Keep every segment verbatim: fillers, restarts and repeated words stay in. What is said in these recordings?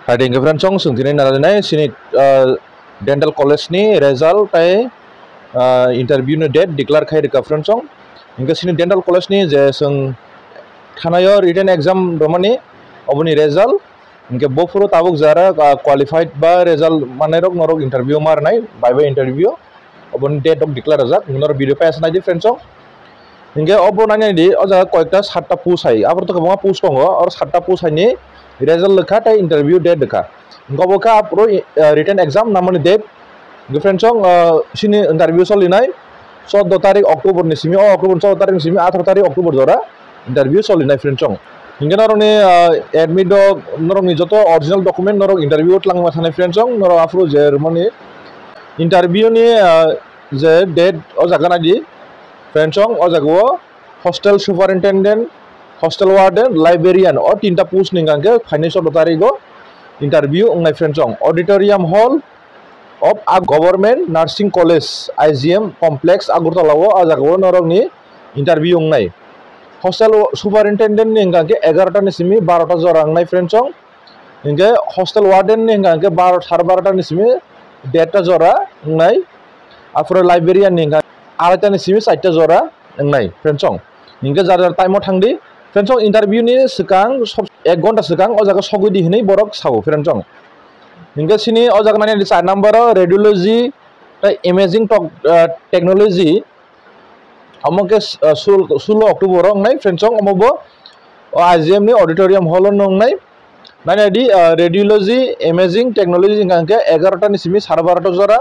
Hai de, hingke friend song, chwng tini narainai sini, ah, dental college ni result tai, ah, interview ni date declare khai rwkha friend song. Hingke sini dental college ni je chwng thanaio written exam romani, oboni result. Hingke bo phuru tabuk jara, ah, qualified ba result manai rok norok interview ma rwnai, viva interview. Oboni date rok declare rwjak, norok video paisa naidi friend song. Hingke obo nainai di, o jaga koyekta satta post hai, aboro to kwbangma post tongo, oro satta post hai ni result rwkha tei interview date rwkha. Hingke obo khe aphuru, eh, written exam namani date. Hingke friend song, eh, sini interview solinai chordo tarik October ni simi, o October chordo tarik ni simi atharo tarik October jora interview solinai friend song. Hingke norokni, ah, admit rok, norokni joto original document norok interview o twlangma thanai friend song, norok aphuru je rwmani interview ni, ah, je date o jaga naidi friend song, o jaga o hostel superintendent, hostel warden, librarian, o tinta post ni hingka khe phainai chordo tarik o interview wngnai friend song. Auditorium hall of a government nursing college, I G M complex, Agartala o, o jaga o norokni interview wngnai. Hostel o superintendent ni hingka khe egarota ni simi barota jora wngnai friend song. Hingke hostel warden ni hingka khe baro, sare barota ni simi derta jora wngnai. Aphuru librarian ni hingka araita ni simi charta jora wngnai friend song. Hingke jar jar time o thangdi friend song, interview ni swkang sob-, ek ghonta swkang o jaga sogwi di hinwi borok sao friend song. Hingke sini o jaga nani char number o radiology tei imaging tok-, ah, technology. Omo khe, ah, sul-, sulo October o wngnai friend song, omo bo o I G M ni auditorium hall o wngnai. Nai nai di, ah, radiology, imaging technology hingka khe egarota ni simi sare barota jora,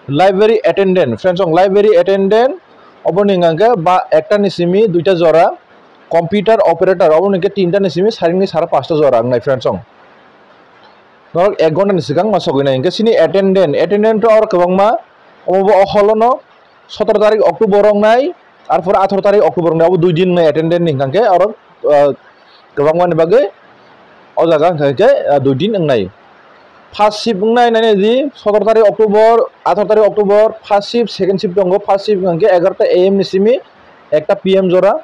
library attendant, friend song, library attendant, oboni hingka khe ba ekta ni simi duita jora, computer operator, oboni hingke tinta ni simi saring ni sare pasta jora wngnai friend song. Norok ek ghonta ni swkang ma sogwi nai, hingke sini attendant, attendant to aro kwbangma, omo bo o hall o no sotoro tarik October wngnai, arpore atharo tarik October wngnai, abo dui din wngnai attendant ni hingka khe aro, ah, kwbangma ni bagwi o jaga hingka khe, ah, dui din wngnai. First shift wngnai nai nai di, sotoro tarik October, atharo tarik October, first shift, second shift tongo, first shift hingka khe egarota A M ni simi ekta P M jora,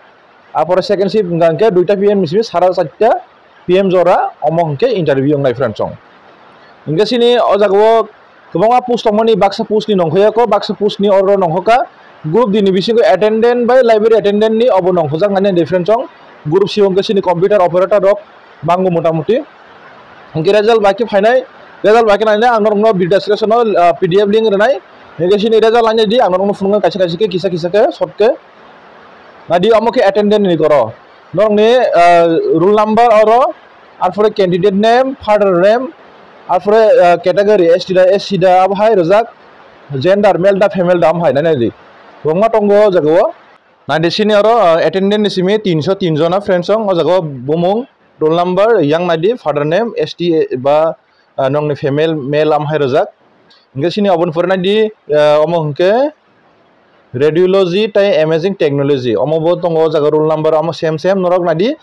arpore second shift hingka khe duita P M ni simi sare charta P M jora, omo hingke interview wngnai friend song. Hingke sini o jaga o kwbangma post tongmani, baksa post ni nongkhoyako, baksa post ni oro nongkhoka. Group D ni bisingo attendant bai library attendant ni obo nongkhojak nai di friend song. Group C o hingke sini computer operator rok bango motamuti. Hingke result bai khe phainai, result bai khe nainai ang norokno video description o, ah, P D F link rwnai. Hingke sini result nainai di, ang norokno phunuknai kaisa kaisa khe, kisa kisa khe, short khe. Nadi omo khe attendant ni koro. Norokni, ah, roll number oro, arpore candidate name, father name, arpore, ah, category, S T da, S C da, abo hai rwjak, gender, male da, female da, omo hai nainai di. Kwbangma tongo o jaga o. Naidi sini oro, ah, attendant ni simi tinso tin jona friend song, o jaga o bumung, roll number, yang naidi, father name, S T ba, ah, nongni female, male, omo hai rwjak. Hingke sini oboni pore naidi, ah, omo hingke radiology tei imaging technology. Omo bo tongo o jaga roll number, omo same same norok naidi.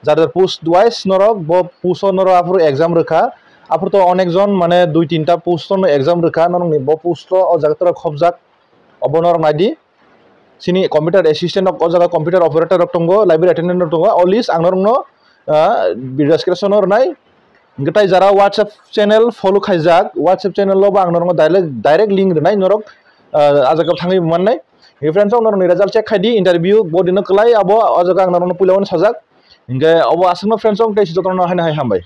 Jar jar post wise norok, bo post o norok aphuru exam rwkha. Aphuru to onek jon mane dui tinta post o no exam rwkha, norokni bo post o o jaga tora khobjak. Obo norok naidi. Sini computer assistant rok, o jaga computer operator rok tongo, library attendant rok tongo. O list ang norokno, ah, description o rwnai. Hingke tai jara WhatsApp channel follow khaijak, WhatsApp channel o bo ang norokno direct, direct link rwnai norok, ah, a jaga thangwi mannai. Hingke friends, norokni result check khaidi, interview bo dino kwlai, abo o jaga ang norokno puila uano sajak. Hingke obo aswkno friends, tei jotono haino hai hambai.